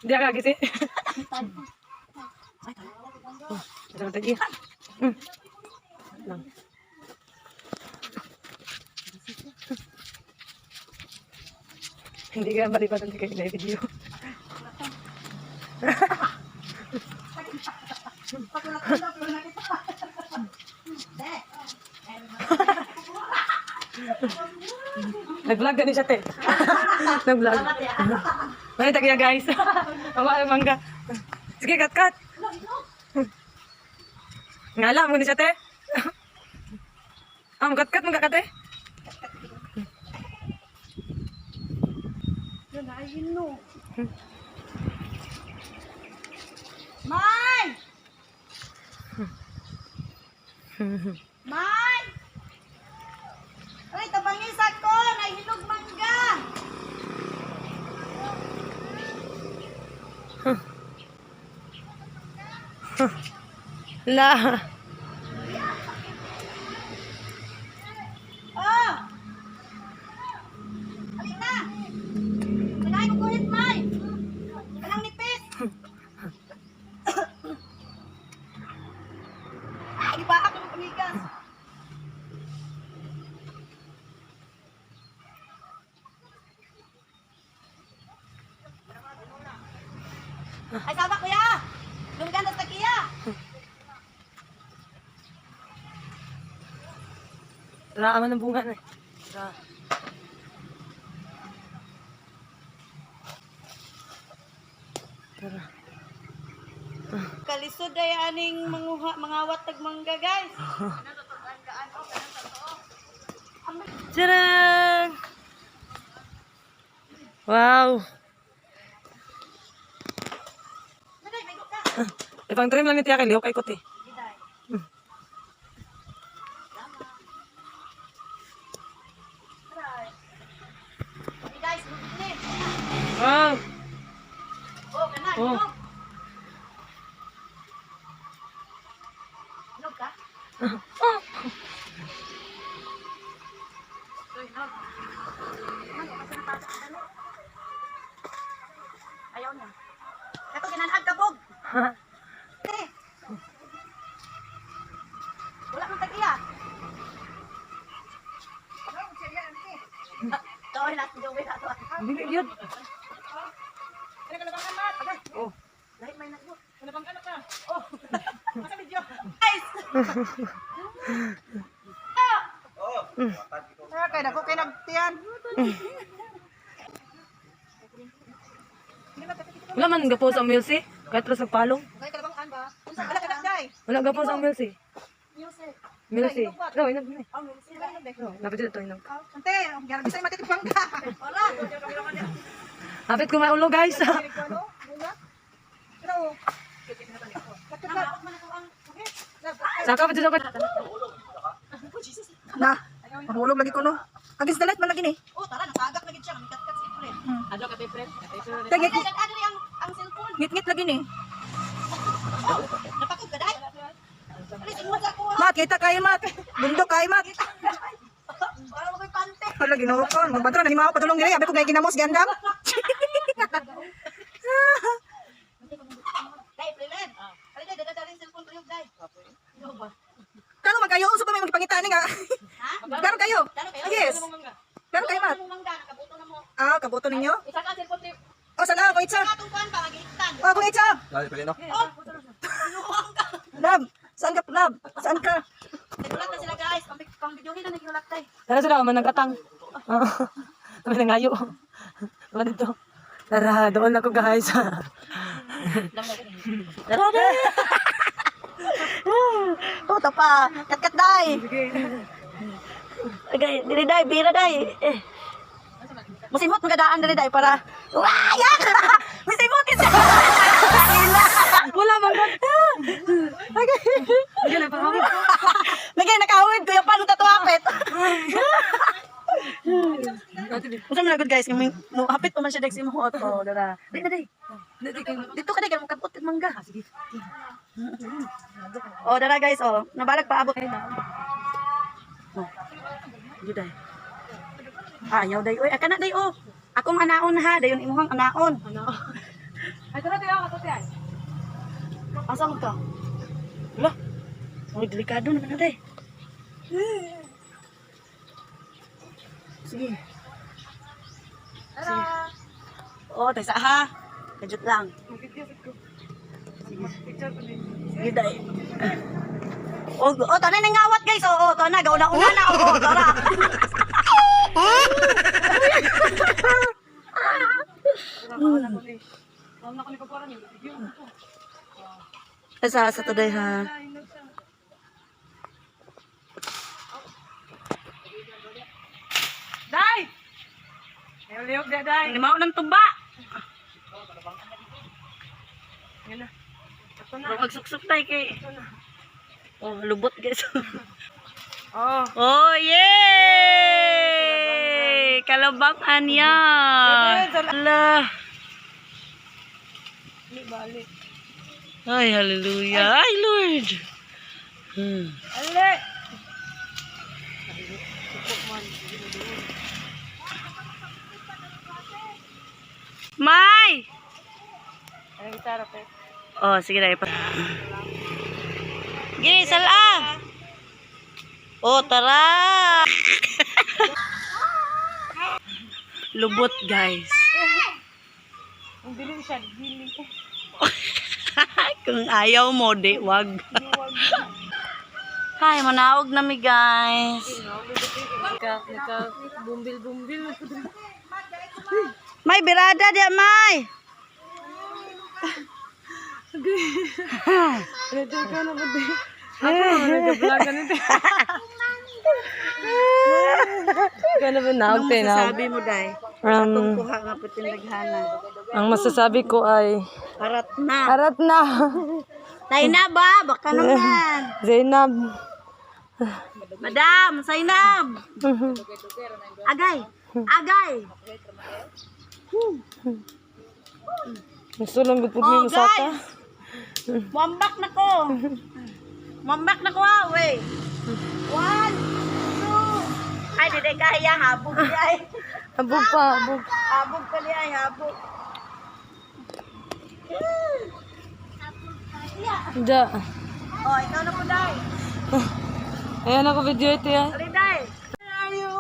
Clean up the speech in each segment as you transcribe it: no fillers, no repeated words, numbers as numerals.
Hindi ka gisi. Oh, ito tagi. Lang. Hindi ka balipatan di kayo na video. Nag-vlog gani siya, te. Nag-vlog. May tagya, guys. Mama, mangga. Sige, cut, cut. Ngala mo ni siya, te. Ah, cut, cut, mangga ka, te. Yun, ay no. May! May! Ay, tabangis ako! Nahinog mangga! La. Oh! Halika! Kailangan ko kulit, May! Kanang nipis! Ay, di ba ako ng pamigas? Ay, sama kuya! Lunggan sa takiya! Tara, ama ng bunga na. Eh. Tara. Tara. Kalisod ay aning manguha, mangawat tag mangga, guys. Tcharan! Wow! Daday, may ka. Ipang trim lang ni Tia kay lihok kay kuti. Giday. Hey guys, lugit ni. Wow! Oh, kana, Oh. hinog. Hinog ka? Oh! Uy, hinog. Ano, kasi natata ang dali. Ayaw niya. Kato ginanag kabog. Eh. Wala kang tagiya. Gawin natin, gawin natin. Dili yun. Oh. Dahil may nagbo. Oh. Guys! Ah, kay dako kay nagtiyan. Wala man gapos ang Milsi. Kahit ras nagpalong. Kay kalabangan ba? Unsa ka ka day? Wala gapos ang Milsi. Music. Milsi. No, inog na. Oh, sila na day. No, dapat dito inog. Ante, gyara bisay matitipang ka. Wala. Hapit ko may ulo, guys. Ano? Bunga? Pero Namawag man ako ang... Saka pa dito ka. Na, mahulog lagi ko no. Against the light man lagi ni. Oh, tara, nasagak na gid siya. Mikat-kat si Efren. Tay ngit Ay, nag-adri ang cellphone. ngit lagi ni. Oh, napakog ka dai. Alis, imuha sa ako. ha? Mat, kita kayo mat. Bundok kayo mat. Wala mo ko'y pante. Hala Ginoo ko, magbadra na nimo ako padulong diri, abi ko ngay ginamos gandam. Dai, Freeland. Alin, dai, dada rin cellphone ko dai. Ano ba? Kano man kayo uso pa may magpangita ni nga. Ha? Kano kayo? Kano kayo? Yes. Kano kayo mat? Ano mong mangga, nakabuto na mo. Ah, kabuto ninyo? Isa ka cellphone ni Oh, sana ako itsa. Atong kuan pa magihitan. Oh, kung itsa. Dali pala no? Oh, binuang ka. Lab, saan ka lab? Saan ka? Nagulat na sila guys. Pang pang videohin na nagihulat tay. Tara sila, man nagatang. Kami nangayo. Wala dito. Tara, doon ako, guys. Tara na. Oh, tapa. Katkat day. Okay, dili day, bira day. Eh. Musimot magadaan dili day para. Wah, yak! Musimot kasi. Wala man god. Hindi na pangawit. Nagay nakawid kuya paano tatuapit. Unsa man na good guys, mo hapit pa man siya dex imo hot oh, dara. Di na day. Dito ka day kay mo kabot mangga. Sige. Oh, dara guys, oh. Nabalag paabot. Oh. Di day. Ah, ayaw day. Oy, aka na day oh. Akong anaon ha, dayon imuhang anaon. Ano? Ay, tara, tiyo, kato, tiyo. Asa mo ka? Wala. Uy, delikado naman natin. Sige. Sige. Oo, tayo sa ha. Kajut lang. Sige. Picture ko din. Sige, dai. Oh, oh, tana nangawat guys. Oo, oh, tana gauna-una na. Oo, tara. Asa sa today ha. Day! Ayaw lihok na, Day. Limaw ng tuba. Yan na. Ito na. Magsuksok tayo kay. Oh, lubot guys. Oh. Oh, yay! Kalabang anya. Allah. Bali. Ay, hallelujah. Ay, Lord. Ale! May! Ay, gitara, pe. Oh, sige na. Sige, sala! Oh, tara! Lubot, guys. Ang dili siya, dili. Kung ayaw mo, di, wag. Hi, manaog na mi, guys. Naka, naka, bumbil, bumbil. May birada di, may! Ready ka na ba, di? Ako, nag-vlog ka nito. Ikaw na ba naog, te, naog? mo, day? Kuha nga po tindaghana. Ang masasabi ko ay, Arat na. arat na. Tayo ba? Baka naman. Zainab. Madam, Zainab. Agay. Agay. Nasulong gud pud Oh, mi musaka. guys. Mwambak na ko. Mwambak na ko ah, wey. One, two. Ay, di di kaya. Habog di ay. Habog pa, habog. Habog pa di ay, habog. Da. Oh, ikaw na po, day. Ayan ako video ito ya. Dali, day. Where are you?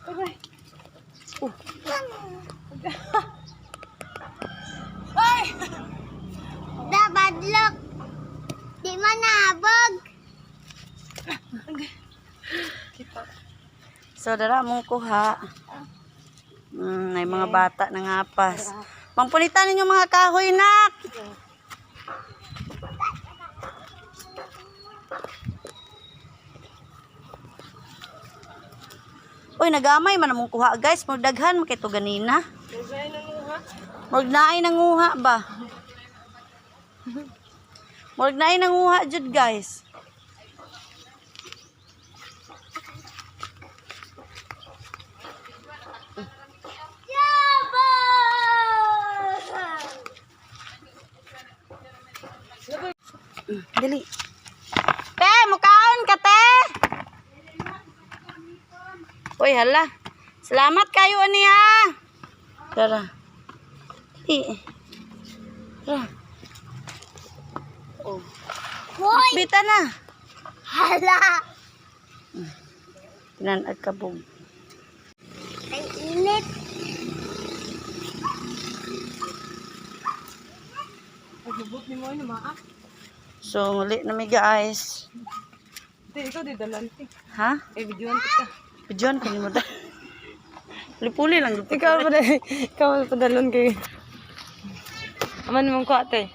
Okay. Oh. Ay! Dabadlok. Di man nahabog. So, dara mong kuha. May mga bata nangapas. Pangpunitan ninyo mga kahoy, nak. Uy, nagamay man among kuha, guys. Magdaghan man kay to ganina. Murag naay nanguha ba? Murag naay nanguha jud, guys. Dali. Te, mukaon ka, te. Uy, hala. Salamat kayo, ani ha. Tara. Dali. Tara. Oh. Hoy! Bita na. Hala! Tinanag ka, bug. Ang init. Paglubot ni mo yun, maa. So, muli na mi, guys. Te, ikaw di dalan. te. Ha? Eh, videoan kita. Bidyon, kunin mo da. Lipuli lang. Lipuli. Ikaw pa dahil. Ikaw pa dalon kay. Aman mong kuha, te.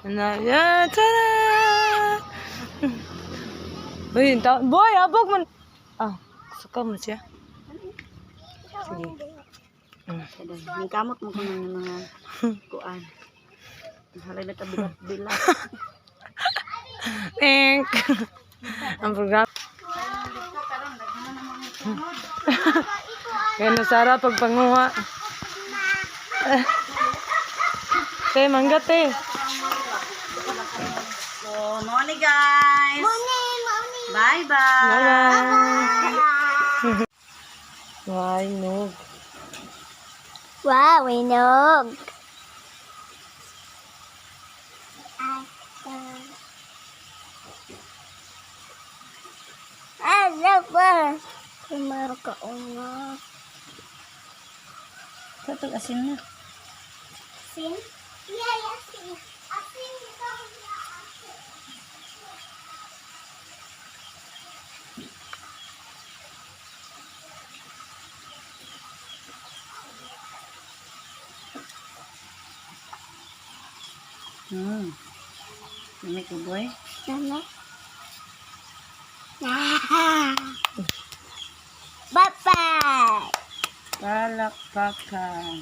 Ano? Ya, tada! Uy, boy, abog man. Ah, suka mo siya. Sige. Ang kamot mo ko ng mga kuan. Halay na kabilat-bilat. Thank. Ang program. Kaya na Sara pagpanguha. Te, mangga te. So, morning guys. Morning, morning. Bye-bye. Bye-bye. Why no? Wow, inog. Ah, ba? Kumakauna. Sa itong asin na. Asin? Yeah, asin. Asin ikaw na asin. Lami ko, boy. Mama. Ah. Bye-bye. Palakpakan.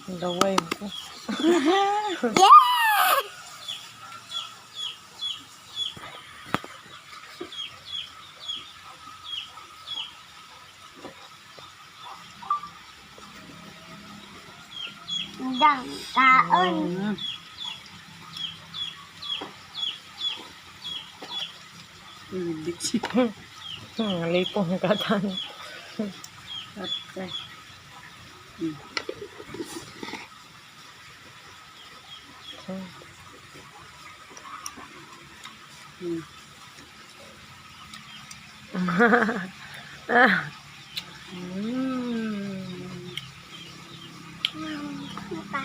Ang laway mo. Yeah! Dang kaon. Ibig siya. Lipong katan. Patay. Mm. Pa.